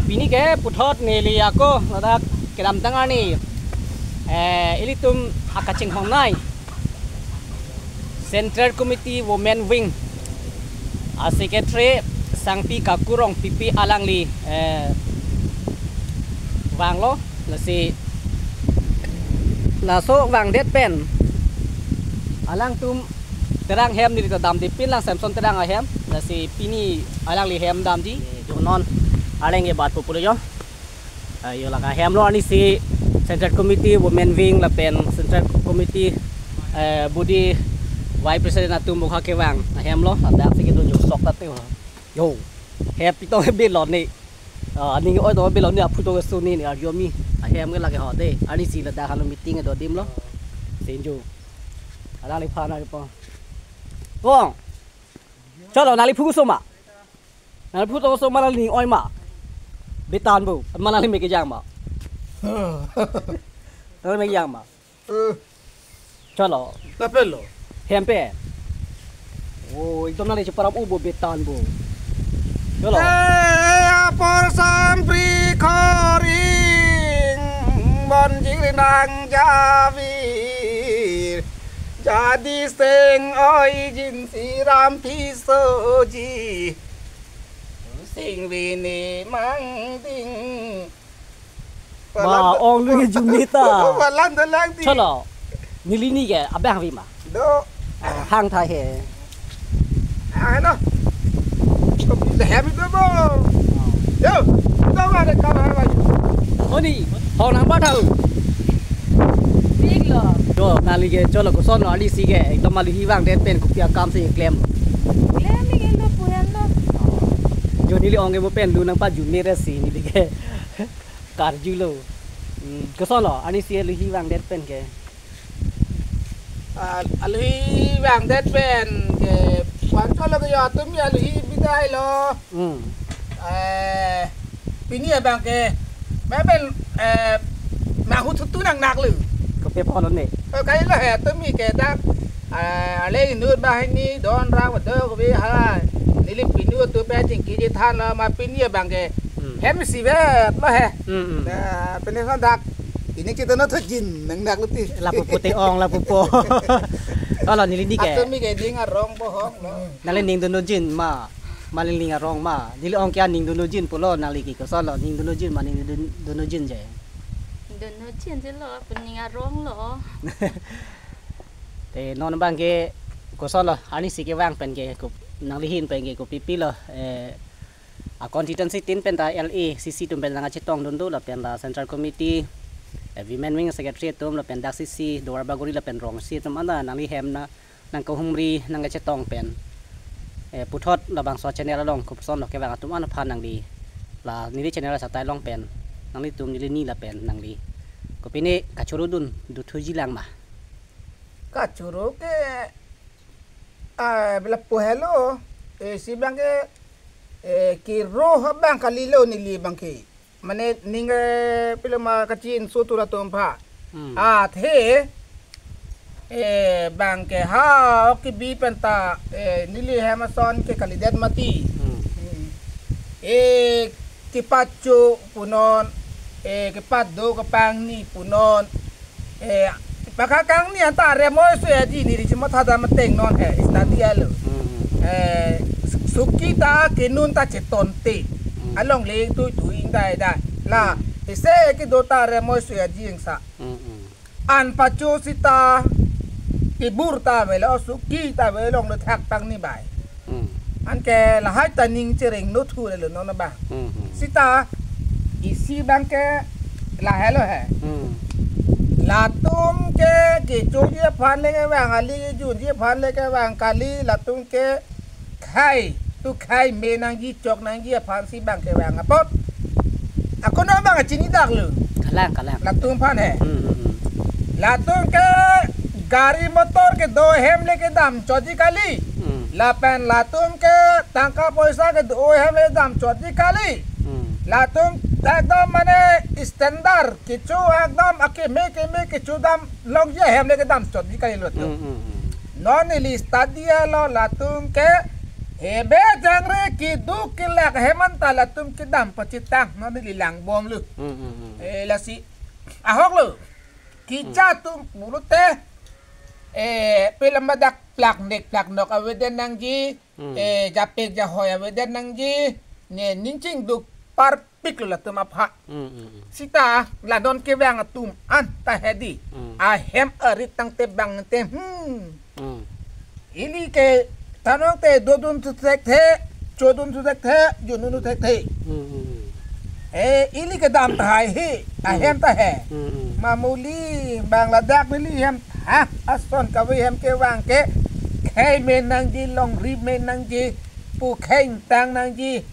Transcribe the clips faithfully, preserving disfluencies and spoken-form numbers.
Pini ke puthot neli ako ladak kedamtang arni, eh, ilitum akachinghon nai Central Committee Women Wing a Secretary Sangpi Kaku Rongpipi alangli, eh, vanglo, lasi laso vangdet pen alangtum Terang hem neli ta damde pinlang, Samson Terang ahem. Lasi pini alangli hem damji. Eh, jo non areng ke bat pulo jo. Eh, jo lake hem lo, arnisi Central Committee Women Wing lapen Central Committee, eh, body Vice President atum bokha kevang ahem lo. Ladak si kedun jo sok tate ho. Jo. Happy to be lo ni. Ah, aning oi to be lo ni, aphu to keso ni, ni arjomi. Ahem ke lake ho de. Arnisi ladak halo meeting do adim lo. Senjo. Alangliphan ari po. Kong. Cholo, nangli phu koso ma? Nangli phu to koso ma, nangli ning oi ma? Betan bo, ma nangli me kejang ma? Nangli me kejang ma? Eh, Cholo. Lapen lo. Hem pen. Oh, ekdom nangli cheparam ubo betan bo. Cholo. Eh, apor sampri khoring, bon jingri nang javir. Jadi seng oi jinsi ram pisoji. Sing vini mangding. Ma, ong lu ke jumita. Palan dalang di. Cholo. Neli ni ke abang vi ma? Do. Hang tha he. Ah, no. Kopi de hem itu bo. Yo, itu mah ada kamar lagi. Oni, hong nang ba thau. Pik lo. Jo, nangli ke cholo koson lo, arnisi ke ekdom aluhi vangdet pen kopi akam si klem. Klem ni ke lo puhan lo. Jo, neli ong ke mo pen lu nang pajun mere si neli ke. Karju lo. Hmm, koson lo, arnisi aluhi vangdet pen ke. Ah, aluhi vangdet pen ke pancho lo ke jo atum ya aluhi bidai lo. Hmm. Eh, pini abang ke, mebel, eh, mahu tutu nang nak lu. Kopi pon ne. Eh, kai lo he, atum ke dak, eh, ale inut bahini don rang bedo kopi ha. Neli pinu tu pe jingki ji than lo, ma pini abang ke. Hmm. Hem si vet lo he. Hmm, hmm. Nah, pini son dak. Ini kita no thujin nang dak luti. Lapu pute ong, lapu po. Cholo, neli ni ke. Atum ke ding arong bohong lo. Nangli ning dunujin ma. Ma nangli ning arong ma. Neli ong ke ning dunujin pulo, nangli ke koson lo, ning dunujin ma, ning dun-, dunujin je. Dunujin je lo, pu ning arong lo. Te non abang ke koson lo, arnisi kevang pen ke, ko, nangli hin pen ke kopi pi lo, eh, a constituency tin pen ta L A, C C atum pen nangkachetongdun do lapen la Central Committee, eh, Women Wing Secretary atum lapen dak C C, Duar Bagori lapen Rongsi atum anta nangli hem na nangkahumri nangkachetong pen. Eh, puthot labangso channel along koson lo kevang atum aphan nangli. La neli channel asai ta long pen. Nanglitum neli ni lapen nangli. Kopine kachoro dun dothuji lang ma? Kachoro ke, ah, bela po helo. Eh, si abang ke, eh, kiro abang kali lo neli abang ke. Mane ning, eh, pilo ma kachinso tu latum aphan. Hmm. Athe, eh, abang ke ha, oke bi pen ta, eh, neli hem ason ke kalidet mati. Hmm. Hmm. Eh, kepacho punon, eh, kepado kepangni punon. Eh, pakakangni anta aremoi so ya di ni ri chimo thada mateng non he, study alo. Hmm. Eh, suki ta kenun ta chetonte. Hmm. Along le tu tu ing dai dai. La, Hmm. ese ke do ta aremoi so ya di ing sa. Hmm, hmm. An pacho sita, kebur ta avelo, suki ta avelo, long le thak pangni bai. Hmm. Anke lahai ta ning chereng no thu le lo non abang. Hmm, hmm. Sita isi abang ke lahelo he. Hmm. Latum ke kechoji aphan le kevang, kali kejunji aphan le kevang, kali latum ke khai tu khai me nangji chok nangji aphan si abang kevang apot. Ako no abang chini dak lo. Kalang, kalang. Latum aphan he. Hmm, hmm, hmm. Latum ke gari motor kedo ahem le kedam chotji kali. Hmm. Lapen latum ke tangka poisa kedo ahem le dam chotji kali. Hmm. Latum ekdom mane standard kecho ekdom akeme keme kecho dam longji ahem le kedam chotji kali lo tu. Hmm, hmm, hmm. Non ili study lo latum ke Ebe jangre keduk kelak ahem anta latum kedam pachethang nang neli langbomlo. Hmm, hmm, hmm. Eh, lasi ahoklo. Keja atum pulote, eh, pelam badak plak nek plak nok avedet nangji, Hmm. eh, japek jahoi avedet nangji, ne ning chingduk parpiklo latum aphan. Hmm, hmm, hmm. Sita la non kevang atum anta hedi. Hmm. Ahem arit tangte bangte, hmm. Hmm. Ili ke thanok te dodun thu thekthe, chodun thu thekthe, junun thu thekthe. Hmm, hmm, hmm. Eh, ili kedam tahai he, Hmm. ahem ta he. Hmm, hmm. Mamuli bang ladak neli hem tha, ason kave hem kevang ke, khei me nangji, longri me nangji, pu khei tang nangji.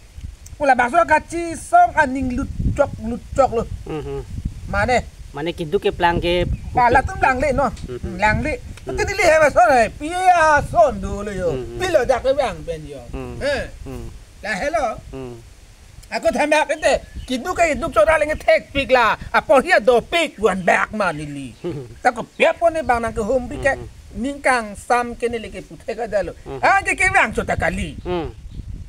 Pu labangso kachisong aning lutchok lutchoklo. Mhm. Mane. Mane keduk keplang ke Ba latum langle no. Mhm. Langle. Mhm. Te neli hem ason he. Pi ason dolo yo. Mhm. Pilo dak kevang pen yo. Mhm. Eh. Mhm. Lahelo. Mhm. Ako thamak ente. Keduk keduk chora lenge thekpikla. Apor hia dopik wan bak ma neli. Ta kopi apot ne bang nangkehumpi ke Mhm. ning kangsam ke neli ke puthek adalo. Mhm. Anke kevang chot ta kali. Mhm.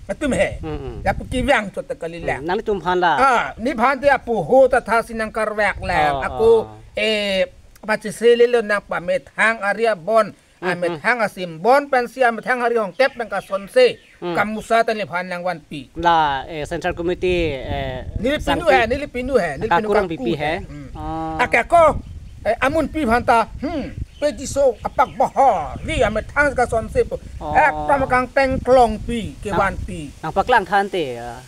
Atum he. Mhm. Lapu kevang chot ta kali la. Mhm. Nanglitum aphan la. Ah, nephan te apo ho ta thasi nangkarvek lang. Oh, Ako, oh. eh, pachiselelo nangpamethang ari abon. Mhm. Amethang asimbon pensi amethang ari hongkep nangkasonse. Hmm. Kamusa ta nephan nangvanpi. La, eh, Central Committee, eh, Neli pinu sangpi. he, neli pinu he, neli pinu Kakurang kakut pipi he. he. Hmm. Ah. Ake ako, eh, amunpi aphanta, hmm, pejiso apak bahar, ri amethang kasonse po. Oh. Ekdom kangteng klongpi, Nang, kevanpi. nangpaklang tha ante, ah.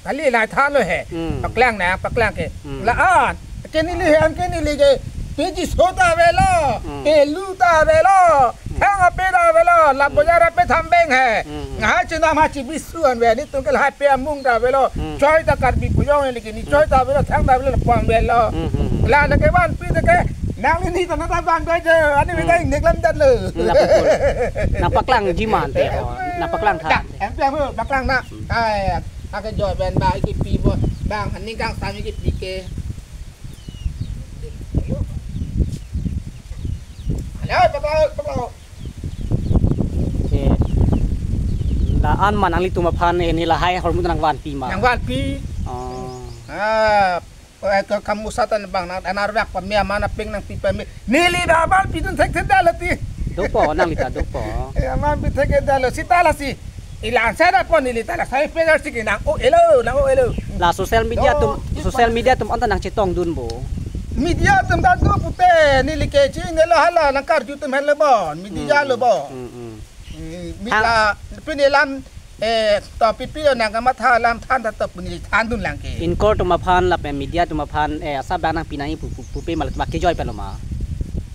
Kali lai thanlo he. Hmm. Paklang nang, paklang ke. Hmm. La an, ke neli he, an ke neli ke. Pejiso ta avelo, Hmm. pelu ta avelo, Hmm. thang ape ta avelo, la Hmm. bojar ape thambeng he. Hmm. Ngai chinam ha chibisu an ve, netum ke lahai pe amung ta avelo. Hmm. Choi ta Karbi pujong neli ke, ne choi Hmm. ta avelo, thang ta avelo, pang avelo. Hmm, hmm, hmm. La nangkevanpi ta ke, nangli ne ta nang ta vanpi je, ani Hmm. beta ingnek lam datlo. Hmm, la pukul. Nangpaklangji ma ante ho, nangpaklang tha Dak, ante. em piang ho, paklang na. Hmm. Ai, ake joy ben ba, iki pi bo, bang, aning kangsam iki pi ke. Hello, papa, papa. Okay. La-an ma nanglitum aphan, eh, ne lahai ahormu nangvanpi ma. Nangvanpi. Oh. Ah, eh, ke kamusa ta bang nang, anarvek pame, amana peng nangpi pame. Neli ba aman pidun thekthedetlo ti. Dopo, nangli ta dopo. Eh, aman pi thekthedetlo. Sita lasi. Ilang sada pon neli ta la sai pe si ke nang-o-elo, nang-o-elo. La social media Do, atum, di social pon. media atum anta nangchetongdun bo. Media atum ta do pute, neli ke chinelo hala, nangkarju atum henlo bon, media Hmm, lo hmm, bon. hmm, hmm. Hmm, mi Hang- la, pini lam, eh, to pipi lo nangkamatha lam than ta to pini thandun lang ke. Anchor atum aphan lapen media atum aphan, eh, asa bang nangpi nangji pu, pu, pupe ma latum akejoi pen lo ma.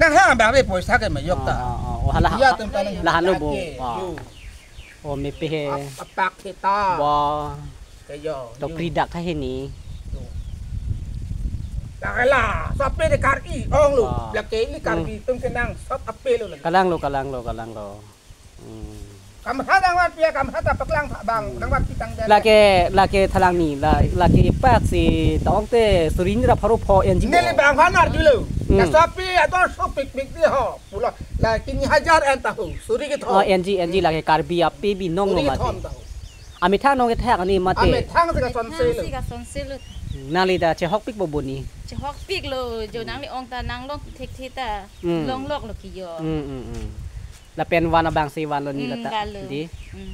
Nang ha bang re poisa ke ma yok ta. Oh, oh, oh. Oh, hala Media ha. atum ta nang La halo bo. ke, Ah. yo. Oh, mepe he. Ap-, apak kita. Bo. Ke yo, To yo. pri dak tha hini. Yo. La la, sape de kar-i ong lo. Wah. La ke ili kar-i Hmm. tum kenang, sap ape lo lagi. Kalang lo, kalang lo, kalang lo. Hmm. Kamsa nangvanpi, kamsa ta paklang tha bang, Hmm. nangvanpi tang den. Lake, lake thalang ni, la, lake pak si tong te suri ni ra pharo pho N G O. Neli bang hanar julo. Hmm. Kasapi ator so pik pik di ho. Pulo, la tin hajar an ta ho, suri kethom. Oh, N G, N G lake Karbi ape binong lo Suri mate. kethom ta ho. Amethang nangkethak ani mate. Amethang si kasonse lo. Amethang si kasonse lo. Nangli ta chehokpik bo boni. Chehokpik lo, jo Hmm. nangli ong ta nanglong thekthe ta. Hmm. Longlok lo ke yo. Hmm, hmm, hmm. Lapen van abang si vanlo ni Hmm, lata. vanlo. Di. Hmm.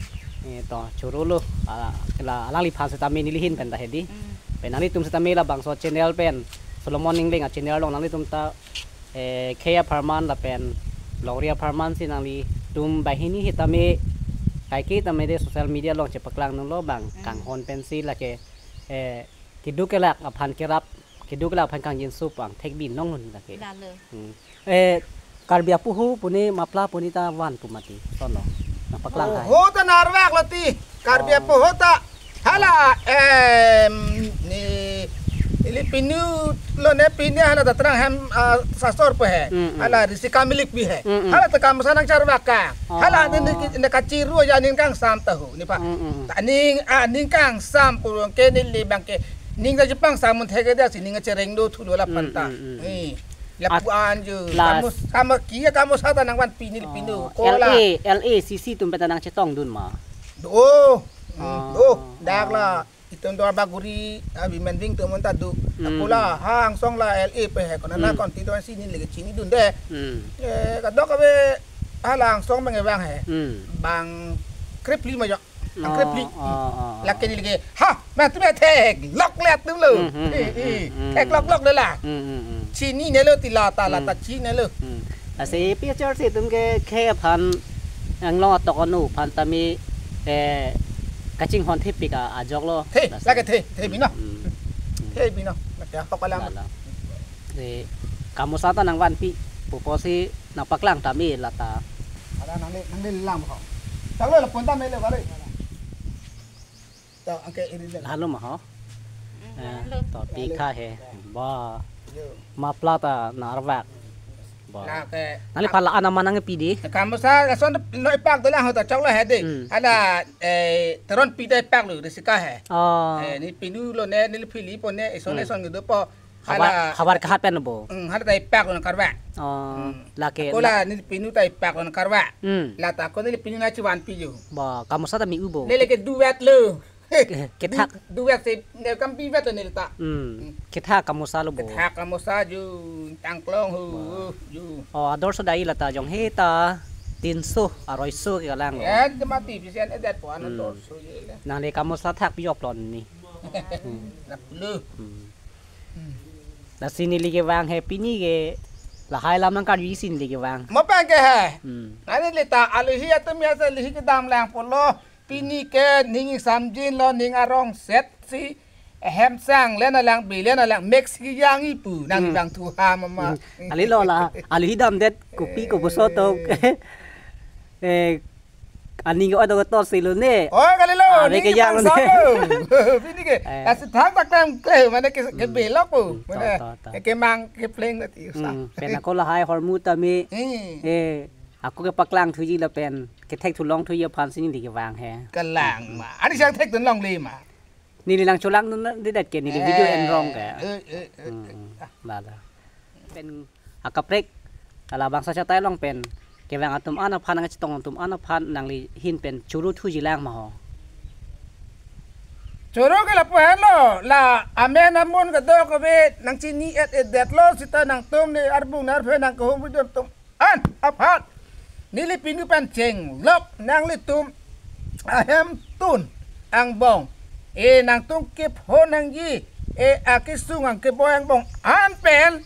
Eh, to, choro lo. Ah, la, alangliphan setame neli ahin pen ta hedi. Hmm. Pen nanglitum setame labangso channel pen. Solomon Engleng a-channel along nanglitum ta eh, khei apharman lapen longri apharman si nanglitum banghini sitame kaike tame de social media along chepaklang nanglo bang Hmm. kanghon pensi lake, eh, keduk kelak aphan kerap, keduk kelak aphan kangjinso pang thekbi nong lun lake. Lalo. Hmm. Eh, Karbi apoho pune mapla pune ta van pu mati. Sono. Nangpaklang hai. Ho ta narvek lo ti. Karbi Oh. apoho ta. Hala, em, ni, ili pinu lo ne pine hala ta Trangam, ah, sasor po he. Mm, mm. Hala risi kamilik pi he. Mm, mm. Hala ta kamsa nangcharvek ka. Oh. Hala ni, ni, ni kachiru aja ning kangsam ta ho, nephan. Mm, mm, mm. Ta ning, ah, ning kangsam pu ke neli bang ke. Ning ta chepangsam un thekthedet si ning chereng do thulo laphan ta. Mm, mm, mm, mm. Eh, At-, lapu-an jo. Las- Kamus, kamu kia kamusa ta nangvanpi neli pinu. Oh, Kola. L A, L A C C atum pen ta nangchetongdun ma. Do. Hmm, Ah. do. Dak la itum Duarbagori, ah, women wing atum ta do. Hmm. Ako la ha angsong la L A pe he, kona na Hmm. constituency neli ke chinidunde. Hmm. Eh, kadokave hala angsong abang vang he. Hmm. Bang krepli ma jo. Bang krepli. Oh, oh, oh, oh. Lake neli ke, ha, ma atum theklok le atum lo. Hmm, hmm, Eh, hmm, eh, hmm, hmm. Thekloklok le la. Hmm, hmm, hmm. Chininelo ti la ta, la ta Hmm. chininelo. Hmm. Lasi P H R C atum ke khei aphan, Anglong atok anu aphan tame, eh, kachinghon thepik a, ajok lo. The, Lasi. lake the, the bino. Hmm. The bino. Lake hok alam. Lalo. Si Kamosa ta nangvanpi, pupo si nangpaklang tame lata. Ada nangli, nangli lang ho. Chalo la pon tame le balik. To, angke iri le. Lalo ma ho. Hmm, Eh, lalo. To, pi kha he. Ba. Yo. Mapla ta narvak. Ba. Lake. Nangli pala ana manang pidi. Kamosa lason no ipak dolang ho ta choklo he de. Hmm. Hala, eh, Teronpi ta ipak lo, risika he. Oh. Eh, Nelipinu lo ne, Nelipili po ne, ison Hmm. ison gitu po. Havar, Hala. havar kahat pen bo. Hmm, hala ta ipak lo karvak. Oh, Hmm. lake Ako la Nelipinu ta ipak lo karvak. Hmm. La ta ako Nelipinu na chivanpi jo. Ba, Kamosa ta mi ubo. Neli ke duet lo. Ke-, kethak. Du-, duet si, ne kam pivet lo neli ta. Hmm. Hmm. Kethak Kamosa lo bo. Kethak Kamosa jo, tangklong ho, Ba. jo. Oh, ador so dai lata jong he ta, tinso, aroiso ke kalang lo. Ya, temati, pisian edet po, ano Hmm. ador so je le. Nangli Kamosa thak pi joklon ni. Hmm. Napulu. Hmm. Hmm. Lasi neli kevang he pini ke lahai lam nangkarjuji si neli kevang. Mo pen ke he. Hmm. Neli ta alohi atum ya se alohi kedam lang pulo. Pini ke ning isamjin lo, ning arong set si ahem sang le na lang bi le na lang mix ki yang ipu nang Hmm. bang thu ha mama. Hmm. Kali lo la, alohi damdet kopi ko boso to. Eh. Eh, aning ko ato to silo ne. Oh, kali lo, Are ning ke yang isamjin ne. lo. Pini ke, Eh. kasi thang tak tang kle, mane ke, ke Hmm. belok po. Hmm, Mane, to, to, to. ke, ke mang, ke pleng na ti sa. Hmm, pen ako lahai hormu tame. Hmm. Eh, ako kepaklang thuji lapen, kethek thulong thuji aphan si neli kevang he. Kalang ma. Ani sang thekdun longle ma. Neli lang cholang dun na, di dat ke neli video Eh, enrong ke. eh, eh, eh, Hmm, eh. hmm. Lalo. Pen akaprek, ala bangso chatai along pen, kevang atum an aphan, nangchetong atum an aphan, nangli ahin pen choro thuji lang ma ho. Choro ke lapu henlo, la amen amun kadokave nangchini et et det lo, sita nangtum ne arbung ne arphe nangkehum bidun tum an aphan. Nelipinu pen chenglok nanglitum ahemtun angbong. E nangtum kephonangji, e akesung angkeboi angbong an pen.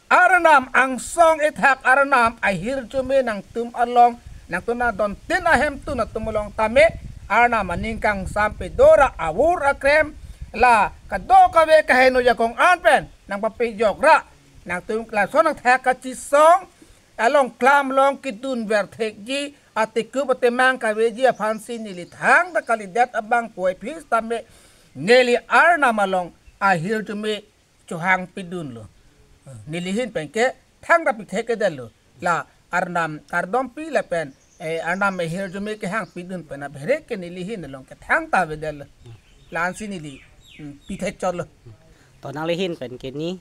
Arnam angsong ethak Arnam ahirjume nangtum along, nangtum adontin ahemtun atum along tame, Arnam aning kangsam pedora avur akrem, la kadokave kaheno jakong an pen, nangpapejok ra, nangtum lason nangthak kachisong, along klam along kedun ver thekji, atikup atemang kaveji aphan si neli thangta kalidet abang puvoiphit tame, neli Arnam along ahirjume chohang pidun lo. Neli ahin pen ke thangta pithek kedet lo. La Arnam kardompi lapen, eh, Arnam ahirjume kehang pidun pen apherek ke neli ahin along ke thangta avedet lo. La-an si neli, hmm, pithek chot lo. To nangli ahin pen ke ni.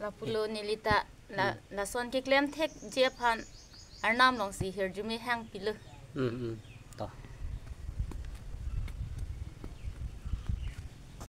Lapulo neli ta, la, Hmm. lason keklem thekji aphan Arnam along si hirjume hangpilo. Hmm, hmm.